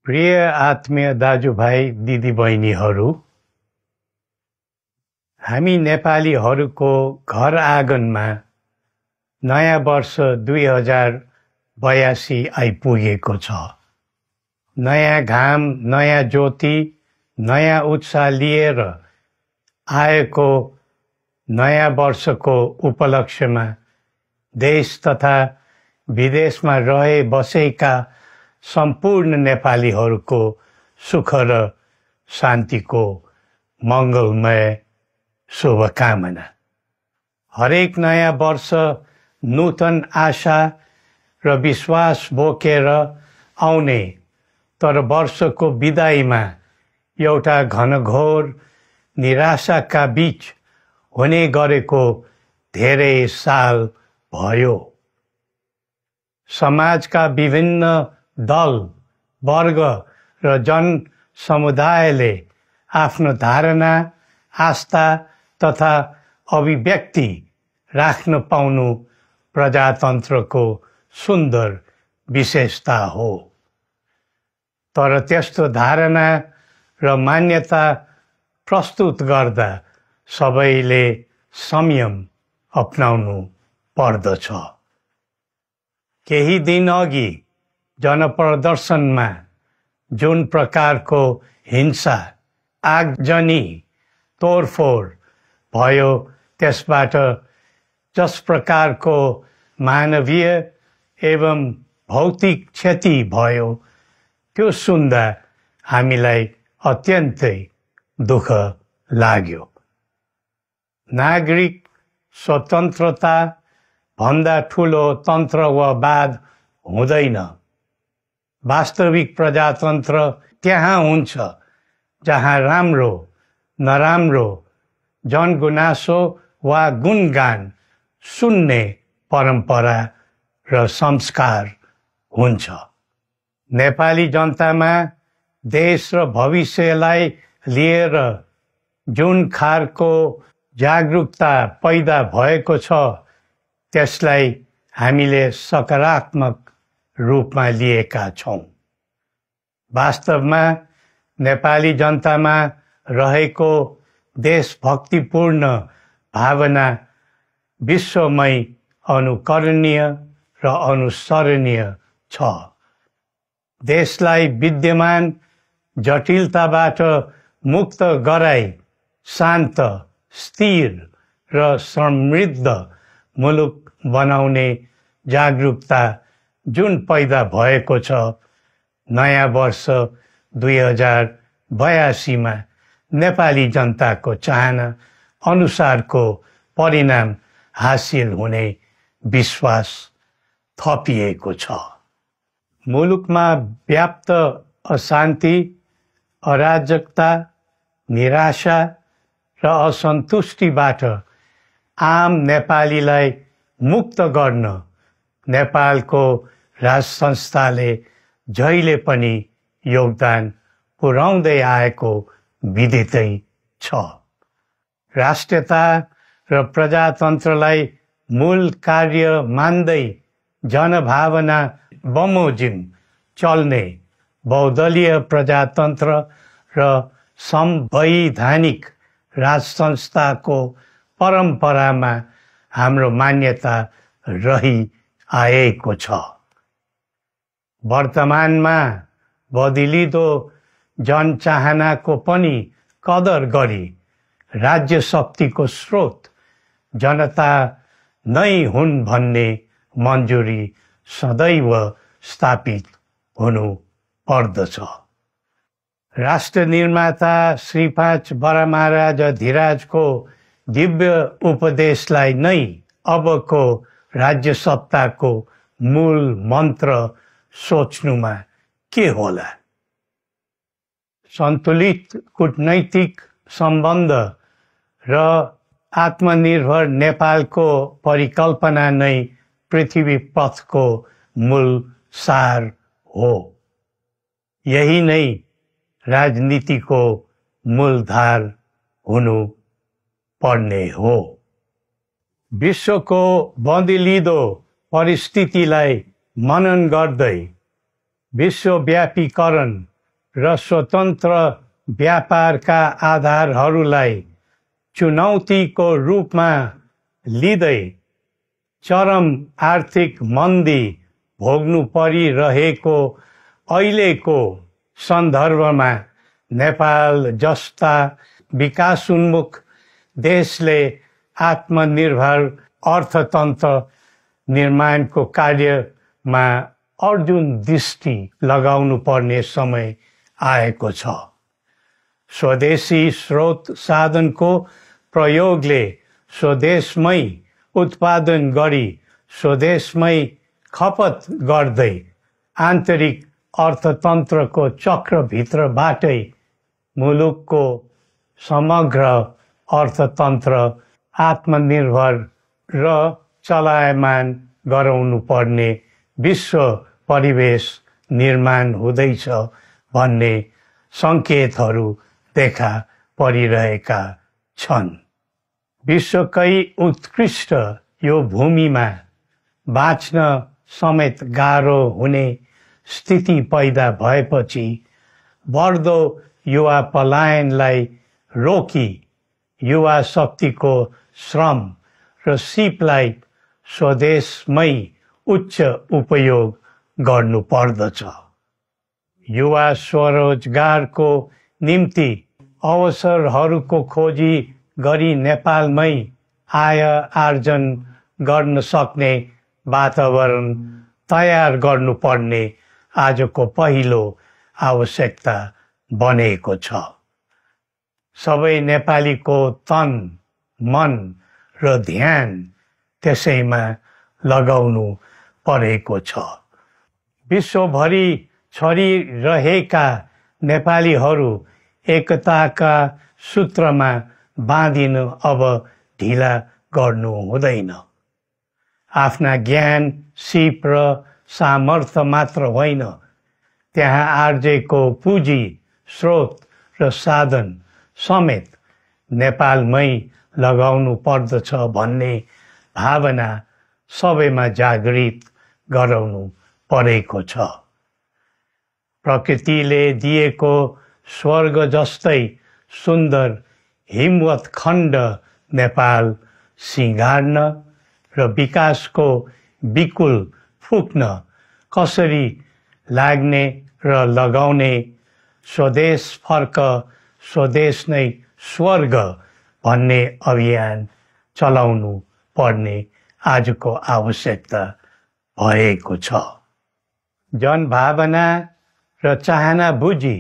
प्रिय आत्मीय दाजुभाइ दिदीबहिनीहरू, हामी नेपालीहरूको घर आँगनमा नयाँ वर्ष 2082 आइपुगेको छ। नयाँ घाम, नयाँ ज्योति, नयाँ उत्साह लिएर आएको नयाँ वर्षको उपलक्ष्यमा देश तथा विदेशमा रहे बसेका सम्पूर्ण नेपालीहरूको सुख र शान्तिको मङ्गलमय शुभकामना। हरेक नयाँ वर्ष नूतन आशा र विश्वास बोकेर आउने, तर वर्षको बिदाईमा एउटा घनघोर निराशाका बीच हुने गरेको धेरै साल भयो। समाजका विभिन्न दल, वर्ग र जन समुदायले आफ्नो धारणा, आस्था तथा अभिव्यक्ति राख्न पाउनु प्रजातन्त्रको सुन्दर विशेषता हो। तर त्यस्तो धारणा र मान्यता प्रस्तुत गर्दा सबैले संयम अपनाउनु पर्दछ। केही दिन अघि जनप्रदर्शनमा जुन प्रकारको हिंसा, आगजनी, तोडफोड भयो, त्यसबाट जस प्रकारको मानवीय एवं भौतिक क्षति भयो, त्यो सुन्दा हामीलाई अत्यन्तै दुःख लाग्यो। नागरिक स्वतन्त्रता भन्दा ठुलो तन्त्र वा वाद हुँदैन। वास्तविक प्रजातन्त्र त्यहाँ हुन्छ जहाँ राम्रो, नराम्रो, जनगुनासो वा गुणगान सुन्ने परम्परा र संस्कार हुन्छ। नेपाली जनतामा देश र भविष्यलाई लिएर जुन खालको जागरुकता पैदा भएको छ, त्यसलाई हामीले सकारात्मक रूपमा लिएका छौँ। वास्तवमा नेपाली जनतामा रहेको देशभक्तिपूर्ण भावना विश्वमै अनुकरणीय र अनुसरणीय छ। देशलाई विद्यमान जटिलताबाट मुक्त गराई शान्त, स्थिर र समृद्ध मुलुक बनाउने जागरुकता जुन पैदा भएको छ, नयाँ वर्ष 2082 मा नेपाली जनताको चाहना अनुसारको परिणाम हासिल हुने विश्वास थपिएको छ। मुलुकमा व्याप्त अशान्ति, अराजकता, निराशा र असन्तुष्टिबाट आम नेपालीलाई मुक्त गर्न नेपालको राज संस्थाले जहिले पनि योगदान पुर्याउँदै आएको विदितै छ। राष्ट्रियता र प्रजातन्त्रलाई मूल कार्य मान्दै जनभावना बमोजिम चल्ने बहुदलीय प्रजातन्त्र र संवैधानिक राज संस्थाको परम्परामा हाम्रो मान्यता रही आएको छ। वर्तमानमा बदलिँदो जनचाहनाको पनि कदर गरी राज्य शक्तिको स्रोत जनता नै हुन् भन्ने मन्जुरी सदैव स्थापित हुनु पर्दछ। राष्ट्र निर्माता श्री 5 बरामहाराज धीराजको दिव्य उपदेशलाई नै अबको राज्य सत्ताको मूल मन्त्र सोच्नुमा के होला? सन्तुलित कूटनैतिक सम्बन्ध र आत्मनिर्भर नेपालको परिकल्पना नै पृथ्वी पथको मूल सार हो। यही नै राजनीतिको मूलधार हुनु पर्ने हो। विश्वको बदलिँदो परिस्थितिलाई मनन गर्दै विश्वव्यापीकरण र स्वतन्त्र व्यापारका आधारहरूलाई चुनौतीको रूपमा लिँदै चरम आर्थिक मन्दी भोग्नु परिरहेको अहिलेको सन्दर्भमा नेपाल जस्ता विकासोन्मुख देशले आत्मनिर्भर अर्थतन्त्र निर्माणको कार्यमा अर्जुन दृष्टि लगाउनु पर्ने समय आएको छ। स्वदेशी स्रोत साधनको प्रयोगले स्वदेशमै उत्पादन गरी स्वदेशमै खपत गर्दै आन्तरिक अर्थतन्त्रको चक्रभित्रबाटै मुलुकको समग्र अर्थतन्त्र आत्मनिर्भर र चलायमान गराउनु पर्ने विश्व परिवेश निर्माण हुँदैछ भन्ने सङ्केतहरू देखा परिरहेका छन्। विश्वकै उत्कृष्ट यो भूमिमा बाँच्न समेत गाह्रो हुने स्थिति पैदा भएपछि बढ्दो युवा पलायनलाई रोकी युवा शक्तिको श्रम र सिपलाई स्वदेशमै उच्च उपयोग गर्नु पर्दछ। युवा स्वरोजगारको निम्ति अवसरहरूको खोजी गरी नेपालमै आय आर्जन गर्न सक्ने वातावरण तयार गर्नुपर्ने आजको पहिलो आवश्यकता बनेको छ। सबै नेपालीको तन, मन र ध्यान त्यसैमा लगाउनु परेको छ। विश्वभरि छरिरहेका नेपालीहरू एकताका सूत्रमा बाँधिन अब ढिला गर्नु हुँदैन। आफ्ना ज्ञान, सिप र सामर्थ्य मात्र होइन, त्यहाँ आर्जेको पुँजी, स्रोत र साधन समेत नेपालमै लगाउनु पर्दछ भन्ने भावना सबैमा जागृत गराउनु परेको छ। प्रकृतिले दिएको स्वर्ग जस्तै सुन्दर हिमवत् खण्ड नेपाल सिँगार्न र विकासको विपुल फुक्न कसरी लाग्ने र लगाउने स्वदेश फर्क स्वदेश नै स्वर्ग भन्ने अभियान चलाउनु पर्ने आजको आवश्यकता भएको छ। जनभावना र चाहना बुझी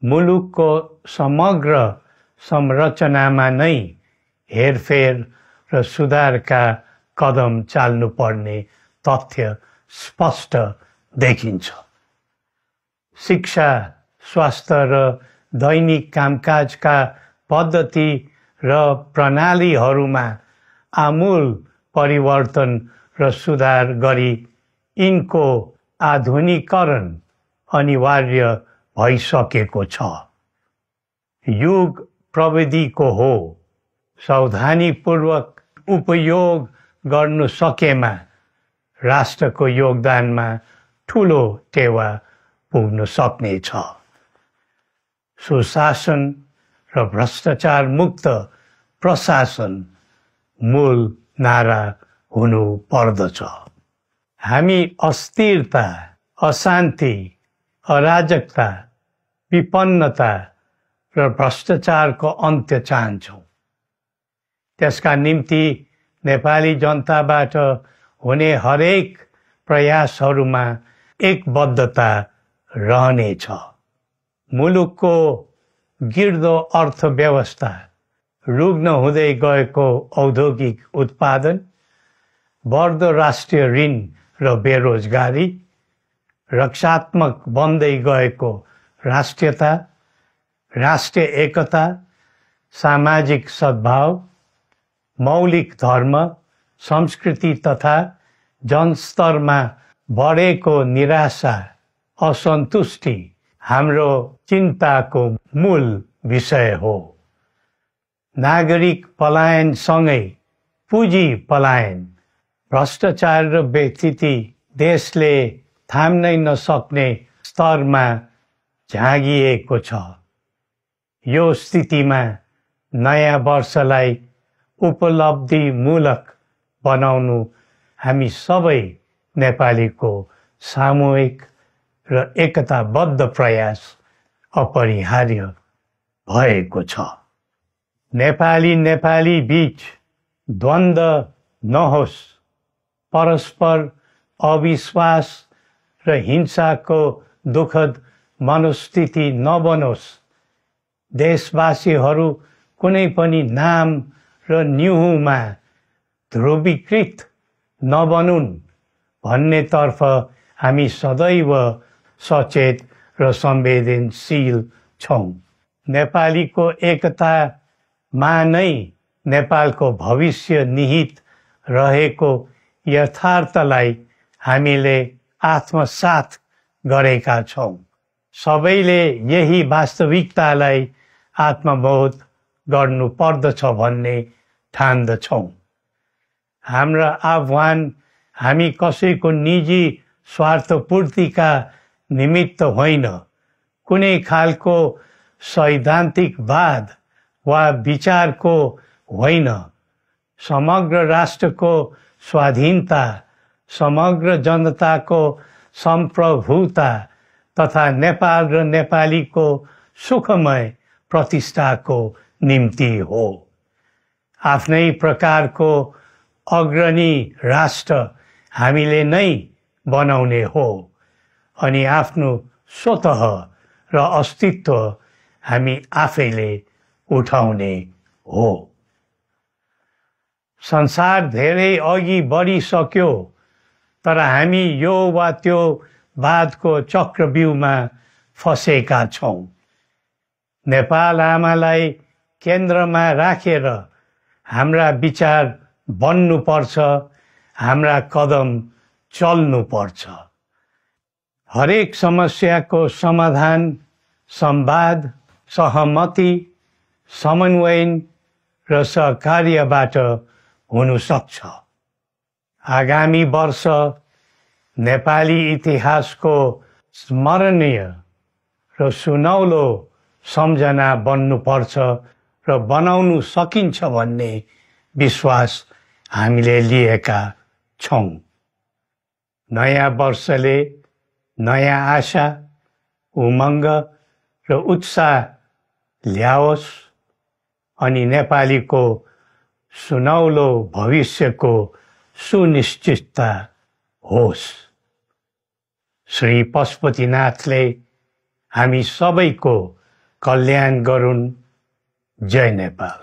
मुलुकको समग्र संरचनामा नै हेरफेर र सुधारका कदम चाल्नुपर्ने तथ्य स्पष्ट देखिन्छ। शिक्षा, स्वास्थ्य र दैनिक कामकाजका पद्धति र प्रणालीहरूमा आमूल परिवर्तन र सुधार गरी यिनको आधुनिकीकरण अनिवार्य भइसकेको छ। युग प्रविधिको हो, सावधानीपूर्वक उपयोग गर्नु सकेमा राष्ट्रको योगदानमा ठुलो टेवा पुग्न सक्नेछ। सुशासन र भ्रष्टाचार मुक्त प्रशासन मूल नारा हुनु पर्दछ। हामी अस्थिरता, अशान्ति, अराजकता, विपन्नता र भ्रष्टाचारको अन्त्य चाहन्छौँ। त्यसका निम्ति नेपाली जनताबाट हुने हरेक प्रयासहरूमा एकबद्धता रहनेछ। मुलुकको गिर्दो अर्थव्यवस्था, रुग्न हुँदै गएको औद्योगिक उत्पादन, बढ्दो राष्ट्रिय ऋण र बेरोजगारी, रक्षात्मक बन्दै गएको राष्ट्रियता, राष्ट्रिय एकता, सामाजिक सद्भाव, मौलिक धर्म, संस्कृति तथा जनस्तरमा बढेको निराशा, असन्तुष्टि हाम्रो चिन्ताको मूल विषय हो। नागरिक पलायनसँगै पुँजी पलायन, भ्रष्टाचार र व्यथिति देशले थाम्नै नसक्ने स्तरमा झाँगिएको छ। यो स्थितिमा नयाँ वर्षलाई उपलब्धिमूलक बनाउनु हामी सबै नेपालीको सामूहिक र एकताबद्ध प्रयास अपरिहार्य भएको छ। नेपाली बीच द्वन्द्व नहोस्, परस्पर अविश्वास र हिंसाको दुःखद मनोस्थिति नबनोस्, देशवासीहरू कुनै पनि नाम र न्युहुमा ध्रुवीकृत नबनुन् भन्नेतर्फ हामी सदैव सचेत र संवेदनशील छौँ। नेपालीको एकतामा नै नेपालको भविष्य निहित रहेको यथार्थलाई हामीले आत्मसात गरेका छौँ। सबैले यही वास्तविकतालाई आत्मबोध गर्नुपर्दछ भन्ने ठान्दछौँ। हाम्रा आह्वान हामी कसैको निजी स्वार्थपूर्तिका निमित्त होइन, कुनै खालको सैद्धान्तिकवाद वा विचारको होइन। समग्र राष्ट्रको स्वाधीनता, समग्र जनताको सम्प्रभुता तथा नेपाल र नेपालीको सुखमय प्रतिष्ठाको निम्ति हो। आफ्नै प्रकारको अग्रणी राष्ट्र हामीले नै बनाउने हो अनि आफ्नो स्वतः र अस्तित्व हामी आफैले उठाउने हो। संसार धेरै अघि बढिसक्यो, तर हामी यो वा त्यो वादको चक्रव्यूहमा फँसेका छौँ। नेपाल आमालाई केन्द्रमा राखेर हाम्रा विचार बन्नुपर्छ, हाम्रा कदम चल्नुपर्छ। हरेक समस्याको समाधान संवाद, सहमति, समन्वयन र सहकार्यबाट हुन सक्छ। आगामी वर्ष नेपाली इतिहासको स्मरणीय र सुनौलो सम्झना बन्नुपर्छ र बनाउनु सकिन्छ भन्ने विश्वास हामीले लिएका छौँ। नयाँ वर्षले नयाँ आशा, उमङ्ग र उत्साह ल्याओस् अनि नेपालीको सुनौलो भविष्यको सुनिश्चितता होस्। श्री पशुपतिनाथले हामी सबैको कल्याण गरून्। जय नेपाल।